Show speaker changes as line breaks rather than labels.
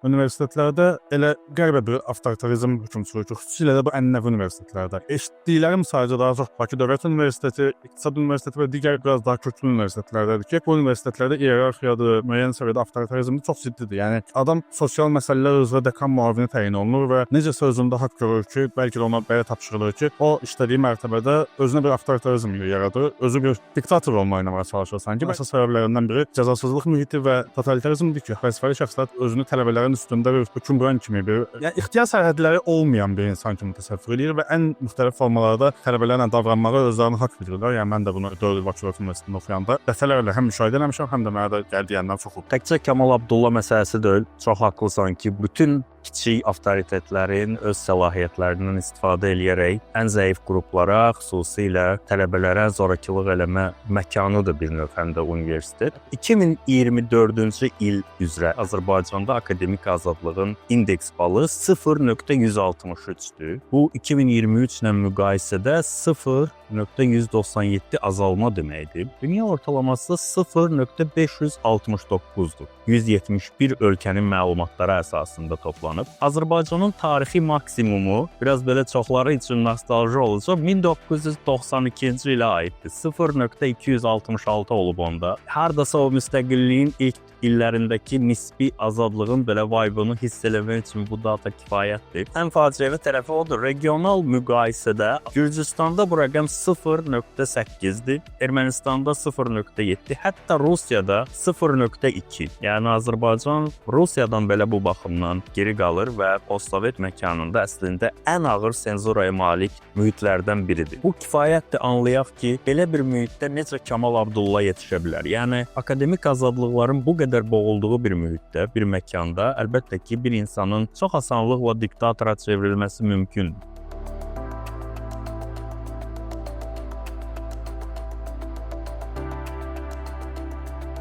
Universitetlərdə elə qəribə bir avtoritarizm hökm sürür ki, xüsusilə də bu ənənəvi universitetlərdə. Eşitdiklərim sadəcə daha çox Bakı Dövlət Universiteti, İqtisad Universiteti və digər biraz daha köklü universitetlərdədir ki, bu universitetlərdə iyerarxiyadır, müəyyən səviyyədə avtoritarizm çox ciddidir. Yəni adam sosial məsələlər üzrə dekan müavini təyin olunur və necəsə özündə haqq görür ki, bəlkə də ona belə tapşırılır ki, o işlədiyi mərtəbədə özünə bir avtoritarizm yaradır, özü bir diktator olmağa oynamağa çalışır sanki. Əsas səbəblərindən biri cəzasızlıq mühiti və totalitarizmdir ki, vəzifəli şəxslər özünü tələbələrin üstündə bir hökmran kimi, bir yəni ixtiyar sərhədləri olmayan bir insan kimi təsəvvür edir və ən müxtəlif formalarda tələbələrlə davranmağa özlərini haqq bilirlər. Yəni mən də bunu 4 il Bakı Dövlət Universitetində oxuyanda dəfələrlə həm müşahidə eləmişəm, həm də mənə də gəl deyəndən çox olub.
Təkcə Kamal Abdulla məsələsi deyil, çox haqlısan ki, bütün kiçik avtoritetlərin öz səlahiyyətlərindən istifadə eləyərək ən zəif qruplara, xüsusilə tələbələrə zorakılıq eləmə məkanıdır bir növ həm də universitet. 2024-cü il üzrə Azərbaycanda akademik azadlığın indeks balı 0.163-dür. Bu 2023 ilə müqayisədə 0.197 azalma deməkdir. Dünya ortalaması 0.569-dur. 171 ölkənin məlumatları əsasında toplanıb. Azərbaycanın tarixi maksimumu biraz belə çoxları üçün nostalji olacaq. 1992-ci ilə aiddir. 0.266 olub onda. Hardasa o müstəqilliyin ilk illərindəki nisbi azadlığın belə vibe-ını hiss eləmək üçün bu data kifayətdir. Ən faciəvi tərəfi odur. Regional müqayisədə Gürcüstanda bu rəqəm 0.8-dir, Ermənistanda 0.7, hətta Rusiyada 0.2. Yəni Azərbaycan Rusiyadan belə bu baxımdan geri qalır və postsovet məkanında əslində ən ağır senzuraya malik mühitlərdən biridir. Bu kifayətdir anlayaq ki, belə bir mühitdə necə Kamal Abdulla yetişə bilər? Yəni akademik azadlıqların bu qədər boğulduğu bir mühitdə, bir məkanda əlbəttə ki, bir insanın çox asanlıqla diktatora çevrilməsi mümkündür.